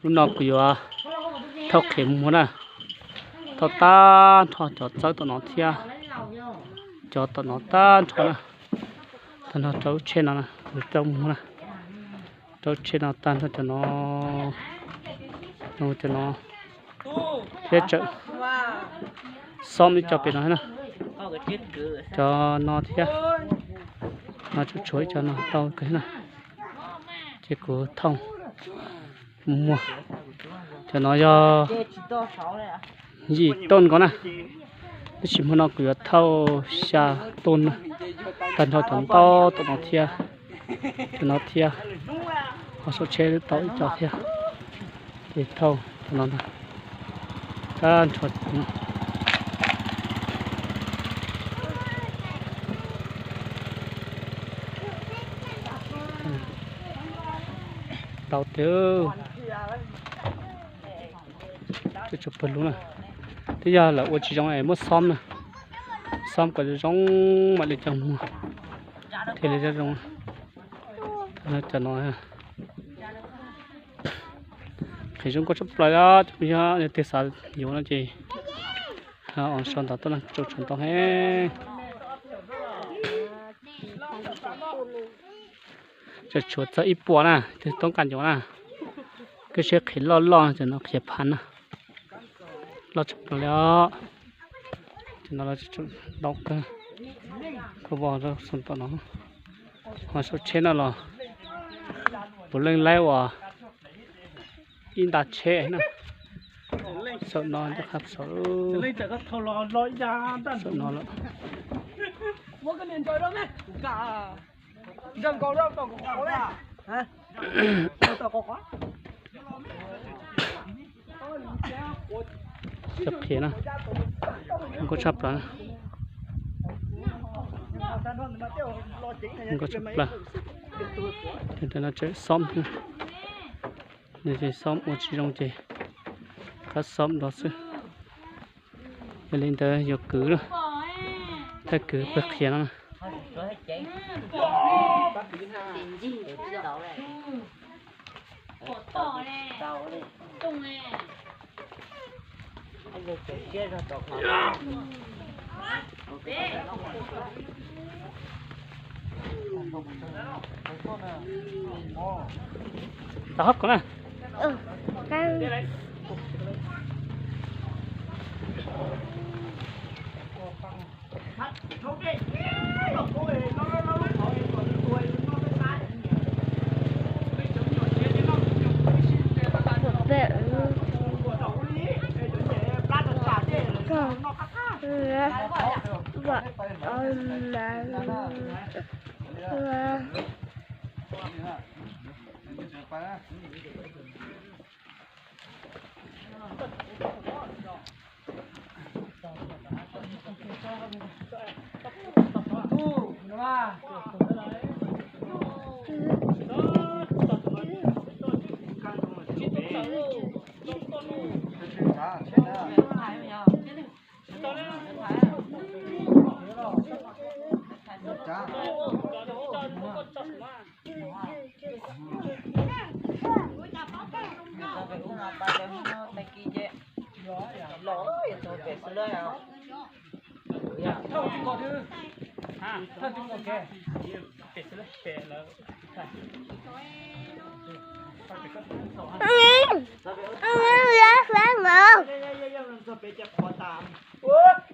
Lub no kuv yuav thauj qhiav muag na, thauj tag nrho cov txawb tom no thiab, cov tom no tag nrho na, tag nrho rau lub tsheb no, rau muag na, rau lub tsheb no tag nrho cov no, cov no thiab tseem xob ib co pem no na, cov no thiab, no tsuas tshuav ib co no tau kawg na. Ces kuv thauj muag, cov no yog yim toj nkaus na, tab sis hmo no kuv yuav thauj xya toj na, tag nrho cov ntau tom no thiab, cov no thiab, ho saum tsheb tau ib co thiab, ces thauj cov no ntag, tag nrho. Tau tiag, tsuas pawg lug na, twb yog lawv ua tsis zoo es muab xob na, xob kom zoo zoo mam li coj muag thiaj li zoo zoo. Cov no qhia zoo nkauj tshaj plaws, yog leej twg xav yuav no ces sau ntawv tuaj na, tseem tshuav ntau heev. Tseem tshuav txog ib puas na, twg toob kas yuav na. Koj saib qhiav loj loj, cov no qhiav phav na, loj tshaj plaws li os. Cov no ntau kawg, koj vos rau xov tooj no, ho saum tsheb no los puav leej laib uas ib nta tsheb na. Saum no, saum no lawm. Cov qhiav na, zoo nkauj tshaj plaws, zoo nkauj tshaj plaws. Ntawm no tseem xob, nws ces xob ua tsis zoo ces qab xob nrov xwb. Yog li ntawd yuav kwv na, thawj kwv pawg qhiav no na. Tau hab kom na.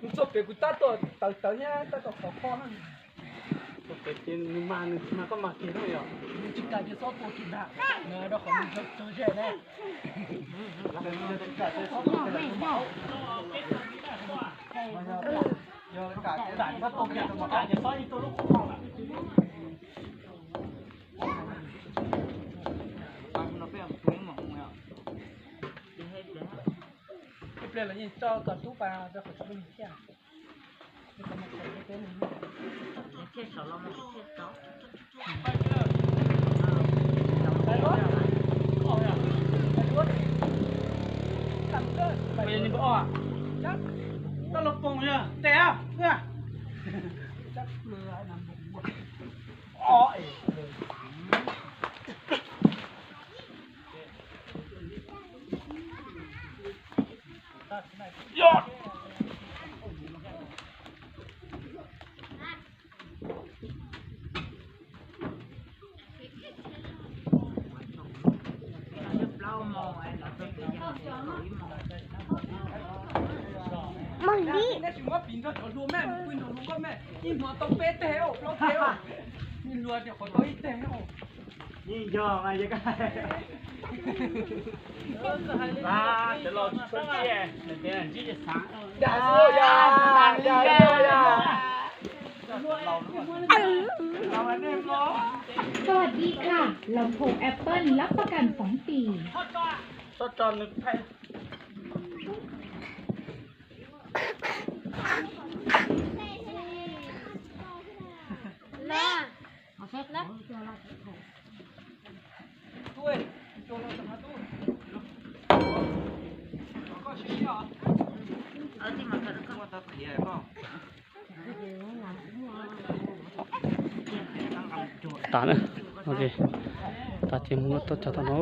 Nws txog pem kuv tab tom tawv tawv nyab tab tom qhov kho na. Txog pem ces nws mas nws mas koj mas kiag no yom. Nws tsis kam ces xob tua kiag ntag, nws rau qhov nws tsaug zog ne. Kam ces xob yeej tua lub qhov kho lawm. Ib pliag los yeej tso kom tub pas rau qhov tsis muaj neeg thiaj. Koj los poos yog tes. Mog li. Tab sis muab piv nrog cov hlua mas pw nrog hlua koj mas ib hnub tau peb teg os, plaub teg os. Hlua tias qhov tau ib teg os. Yeej yog mas yog. Cov laus tsis tshua ntsib, ntsib xav. สวัสดีค่ะ ลำโพงแอปเปิ้ลรับประกันสองปี Tso tso nws thaij. Tas na, ok, tas ces mus tau cov tom no,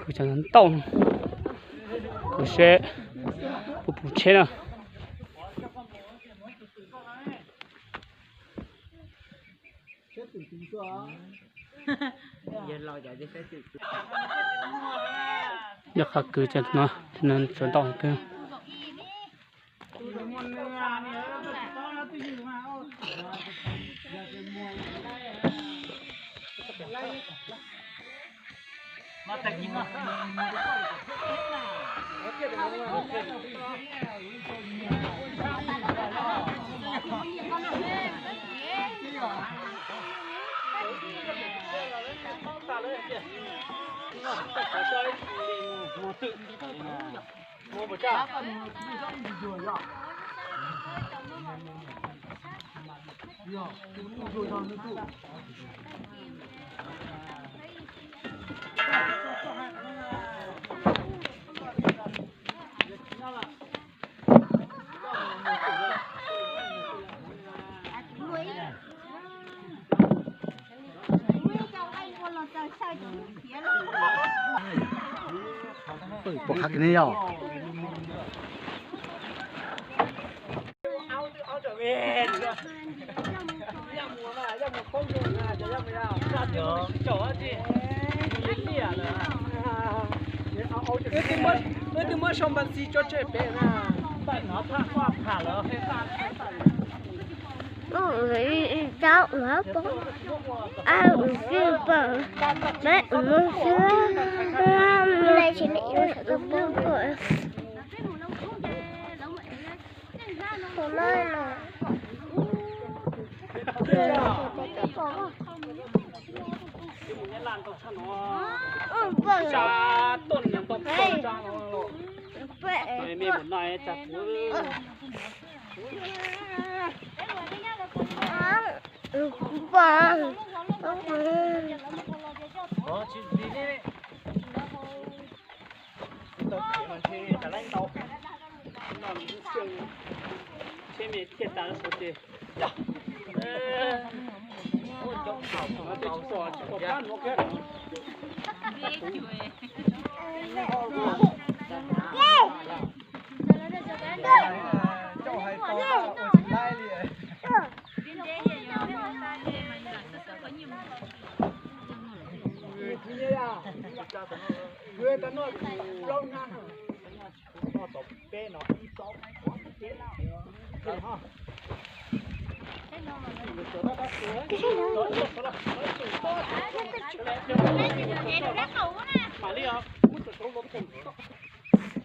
kwv cov ntau, kwv seb puas pum tsheb na. Yog qhov kwv cov no, no tsuav ntau heev kawg. Pom qab kiag ne yog. Wb twb muab sau npas txi tso tseg pem na. Rau ua poob, a ua poob, peb ua xwb,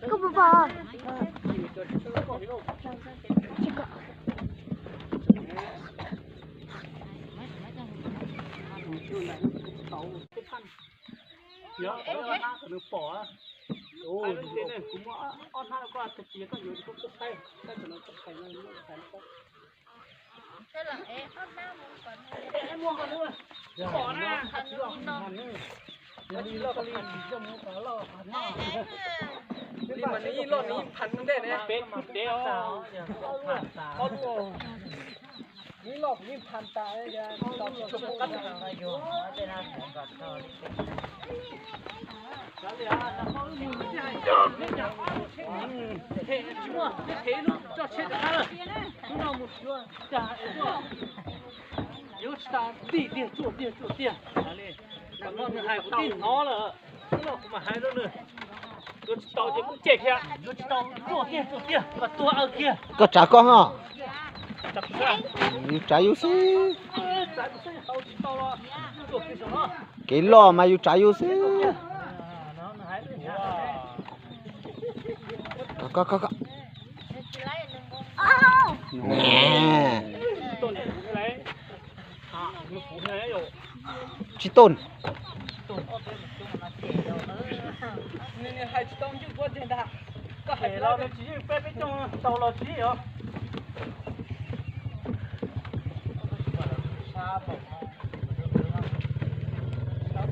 Koj puas pom? Nws pom. Kuv muab ob hnab rau koj, tias koj yuav koj saib, koj tseem no koj saib no. Li mas nws ib loj nws ib phav ntej ne. Peb phav ntej os. Yuav tsis tas dig tiag tsuaj tiag tsuaj tiag. Tam no nws hais kuv twb hnov lawm, kuv mam hais rau nws. Yuav tsis tau ces kuj cem kiag, yuav tsis tau tsuaj tiag tsuaj tiag, mas tuag aw kiag. Koj tsav koj ho. Yus tsav yus xwb. Kev loj mas yus tsav yus xwb. Koj, koj, koj. Tsis tau. Nws hais tsis tau ncwj kuab tiag ntag. Koj hais los tsis yeej peb peb coog tau los tsis yeej os.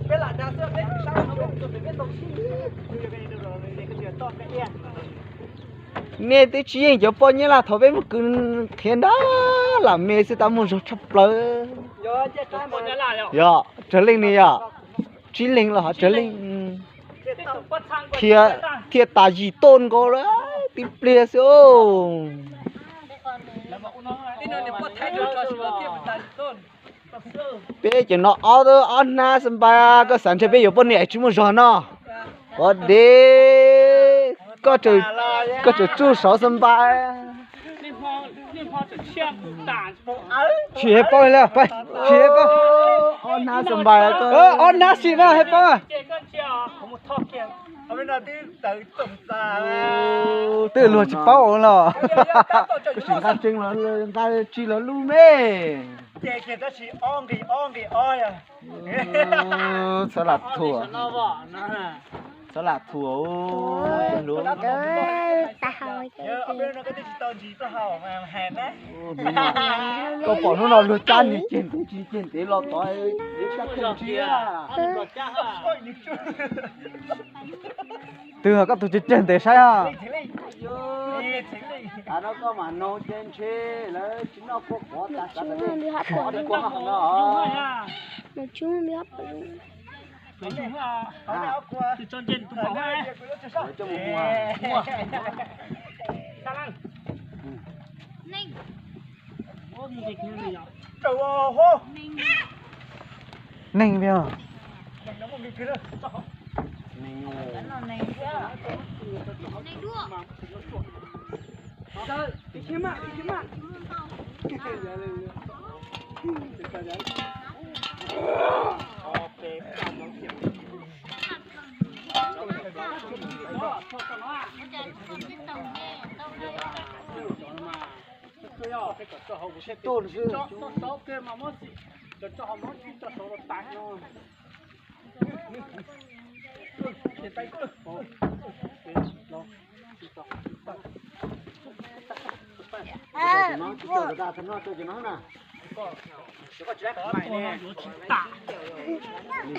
Peb lam dag xwb, peb sab no peb mus txog pem peb ntaus sib. Nej twb tsis yeej cov poj Nyab Laj thaum peb mus kwv qhiav nrad lam me xwb tab muaj zog tshaj plaws. Yog, raws leej ni yom, tsib leeg los hov raws leej. Qhia thiaj tas yim toj nkaus lawm, tib pliag xwb. Peb cov no ob, ob hnab xab npais, koj xav ntshe peb yuav poj niam tsis muaj zog no. Ua deb, koj tseem tsuj saud xab npais. Tsis hais paub li, tsis hais paub. Ob hnab xab npais, ob hnab xim no hais paub. Twb luag tsis paub los, koj sim nqa tseeb los nqa tsis los lub me. Txhob lam thuam, txhob lam thuam. Koj pom hnub no luag cab niag ceg ntev tsis ceg ntev los tod, cab kheej ntsia. Twg koj tus ceg ceg ntev saib os? Tav no koj mam noog ces ntshe lawv tsis noj kua quav tas sav tas dej, quav dej kua no. Neeg tiag. Tsis tuaj xwb. Nws yuav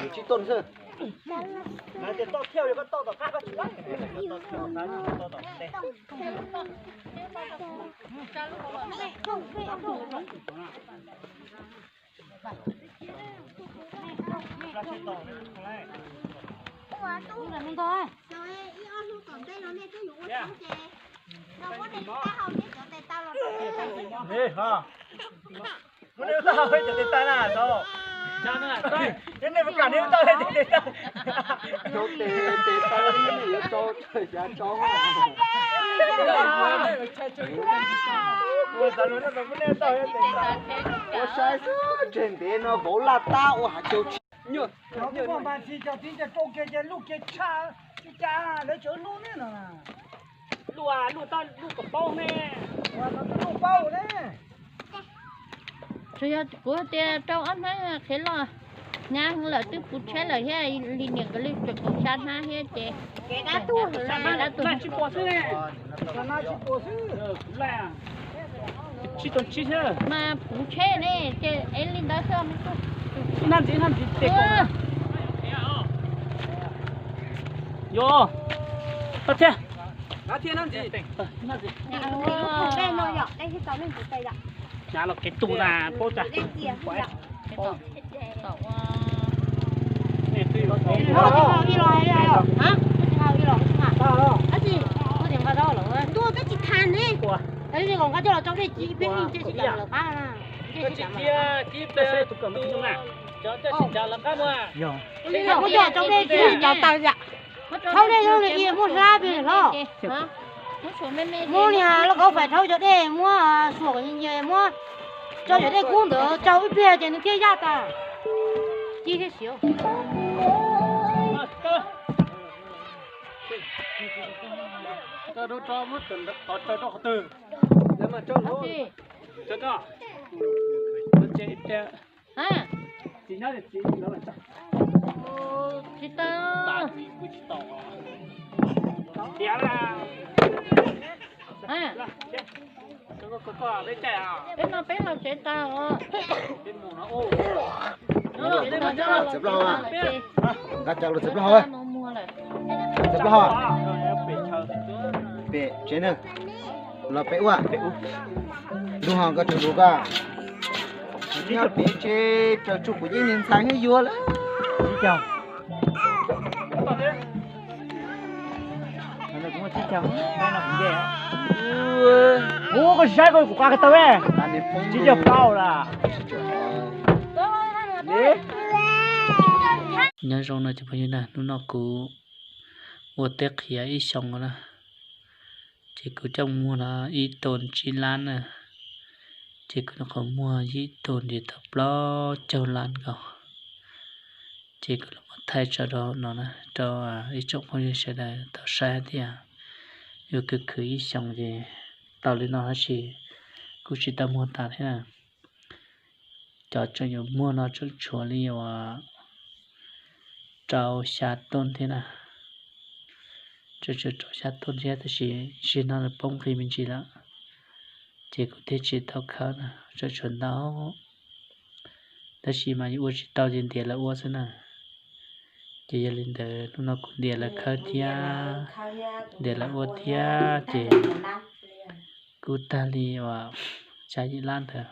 tsib tuj xwb. Muab nej lub taub hau hej cov tes taw na, tau. Yog nej mus kam nej lub taub hej cov tes taw. Rau tes, tes taw nej yuav rau xyav rau. Ua xav lus no muab nej taub hej tes taw. Ua sai xwb, tseg ntev no vauv laj tab ua hav caug tsis. Kuv npaj ntxhi cov txiv ntsia rau kiag ces luj kiag tshaj, tsis cas lawv tseem luj ne no. Luj, luj tau luj kom paub ne. Luj paub ne. Tsuas yog kuv tias rau ob hnab qhiav los, hnyav lawm twb puv tsheb lawm thiab, li niam nkawd li tseem kaum xya hnab thiab ces. Dab tuag, dab tuag. Tsis pom xwb ne. Tsis tau tsis xwb. Mas puv tsheb ne ces es li ntawd xwb. Ib hnab ntxiv, ib hnab ntxiv tes kaum. Yog, tau thiab. Hnab ntxiv. Hnab ntxiv. Nyav los kev tu na, paub tas. Thauj dej zoo li muab hlab pem hlo. Muab li lub kauv fais rhaub cov dej, muab suam kom nyias nyias, muab tso cov dej kub ntawd tsau ib pliag ces nws thiaj yaj tas. Ci thiab siav. Tsis tau. Peb no peb los tsev tas os. Txiav plaub hau, nqa cov los txiav plaub hau, txiav plaub hau. Pem tsev na, los pem ua. Lub hos koj tseem lus koj. Nyob pem tsev raws tsuj kuv yeej ntxhais hnub yuav lawm. Ub, koj saib koj kuv qa tau, tsib caug plaub lawm. Nyob zoo no cov phooj ywg na, hnub no kuv ua teb qhia ib xyoos na, ces kuv coj muag no ib tus tsib lab na, ces kuv nyuam qhuav muag ib tus nrhiav tau plaub caug lab nkaus. Ces kuv los muab thaij tso rau no na, rau ib tsoom phooj ywg sawv daws tau saib thiab. Yuav khwv khwv ib xyoos ces tau li no tab sis kuj tsis tau muag tas thiab na. Cov tseem yuav muag no tseem tshuav li uas rau xya tus thiab na. Tseem tshuav rau xya tus thiab tab sis zaum no nws poob nqis me ntsis lawm, ces kuv thiaj tsis tau khawb na, tseem tshuav ntau. Tab sis mas yuav ua tsis tau ces ntiav lawv ua xwb na. Ces yog li ntawd hnub no kuv ntiav lawv khawb thiab, ntiav lawv ua thiab ces kuj tag li uas xya yim lab ntawd.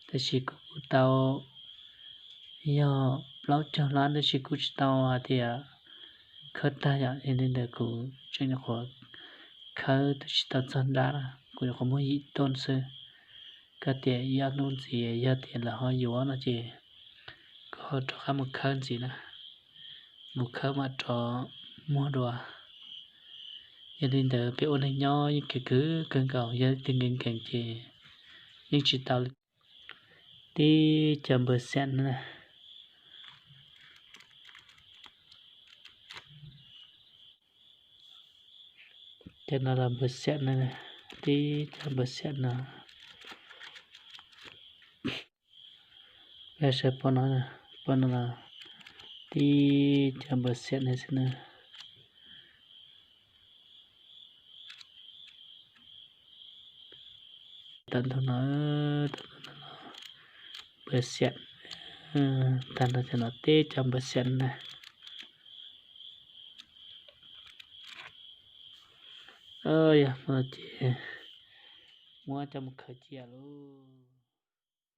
Tab sis kuv kuj tau yog plaub caug lab tab sis kuj tsis tau hais tias khawb tag yom, yog li ntawd kuv tseem nyuam qhuav khawb twb tsis tau txog nrab na, kuv nyuam qhuav muag yim tus xwb. Koj tias ib ob hnub ntxiv yog tias lawv ho yuav no ces kuv ho rov qab mus khawb ntxiv na, mus khawb mam rov muag dua. Yog li ntawd peb ua neeg nyob yeej khwv khwv kawg nkaus, yog leej twg nkees nkees ces yeej tsis tau li. Tib co npawg xiam na. Cov no los npawg xiam na, tib co npawg xiam no. Peb sawv pom no, pom no los tib co npawg xiam na xwb na. Tag ntug no, tag ntug no los npawg xiam, tag ntug cov no tib co npawg xiam na. Yog no ces muab coj mus khaws cia lauj.